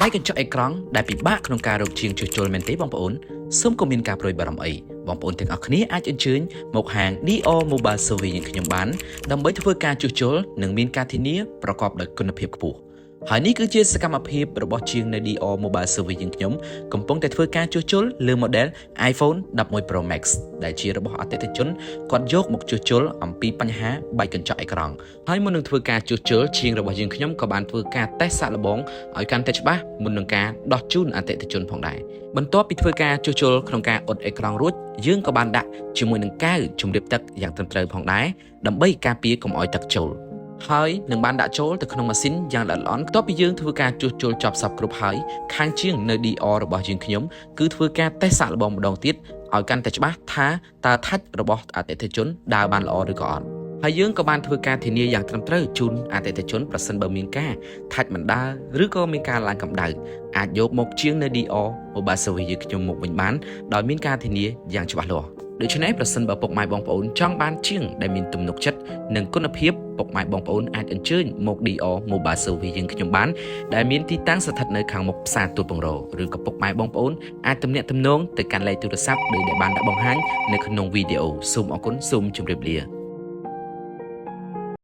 បែកកញ្ចក់អេក្រង់ដែលពិបាកក្នុងការរកជាងជួសជុលមែនទេបងប្អូនសូមកុំមានការព្រួយបារម្ភអីបងប្អូនទាំងអស់គ្នាអាចអញ្ជើញមកហាង DR Mobile Service យើងខ្ញុំបានដើម្បីធ្វើការជួសជុលនិងមានការធានាប្រកបដោយគុណភាពខ្ពស់ហើយនេះគឺជាសកម្មភាពរបស់ជាងនៅ DR Mobile Service យើងខ្ញុំកំពុងតែធ្វើការជួសជុលលើ model iPhone 11 Pro Max ដែលជារបស់អតិថិជនគាត់យកមកជួសជុលអំពីបញ្ហាបែកកញ្ចក់អេក្រង់ហើយមុននឹងធ្វើការជួសជុលជាងរបស់យើងខ្ញុំក៏បានធ្វើការតេស្តសាកល្បងឲ្យកាន់តែច្បាស់មុននឹងការដោះជូនអតិថិជនផងដែរបន្ទាប់ពីធ្វើការជួសជុលក្នុងការអ៊ុតអេក្រង់រួចយើងក៏បានដាក់ជាមួយនឹងកែវជំរាបទឹកយ៉ាងត្រឹមត្រូវផងដែរដើម្បីការពារកុំឲ្យទឹកចូលហើយនឹងបានដាក់ចូលទៅក្នុងម៉ាស៊ីនយ៉ាងល្អិតល្អន់បន្ទាប់ពីយើងធ្វើការជួសជុលចប់សព្វគ្រប់ហើយខាងជាងនៅ DR របស់យើងខ្ញុំគឺធ្វើការតេស្តសាកល្បងម្ដងទៀតឲ្យកាន់តែច្បាស់ថាតើថាច់របស់អតិថិជនដើរបានល្អឬក៏អត់ហើយយើងក៏បានធ្វើការធានាយ៉ាងត្រឹមត្រូវជូនអតិថិជនប្រសិនបើមានការថាច់មិនដើរឬក៏មានការឡើងកម្ដៅអាចយកមកជាងនៅ DR Mobile Service យើងខ្ញុំមកវិញបានដោយមានការធានាយ៉ាងច្បាស់លាស់ដូច្នេះប្រសិនបើពុកម៉ែបងប្អូនចង់បានជាងដែលមានទំនុកចិត្តនិងគុណភាពពុកម៉ែបងប្អូនអាចអញ្ជើញមក DR Mobile Service យើងខ្ញុំបានដែលមានទីតាំងស្ថិតនៅខាងមុខផ្សារទួលពង្រឬក៏ពុកម៉ែបងប្អូនអាចទំនាក់ទំនងទៅកាន់លេខទូរស័ព្ទដោយដែលបានដាក់បង្ហាញនៅក្នុងវីដេអូសូមអរគុណសូមជម្រាបលា។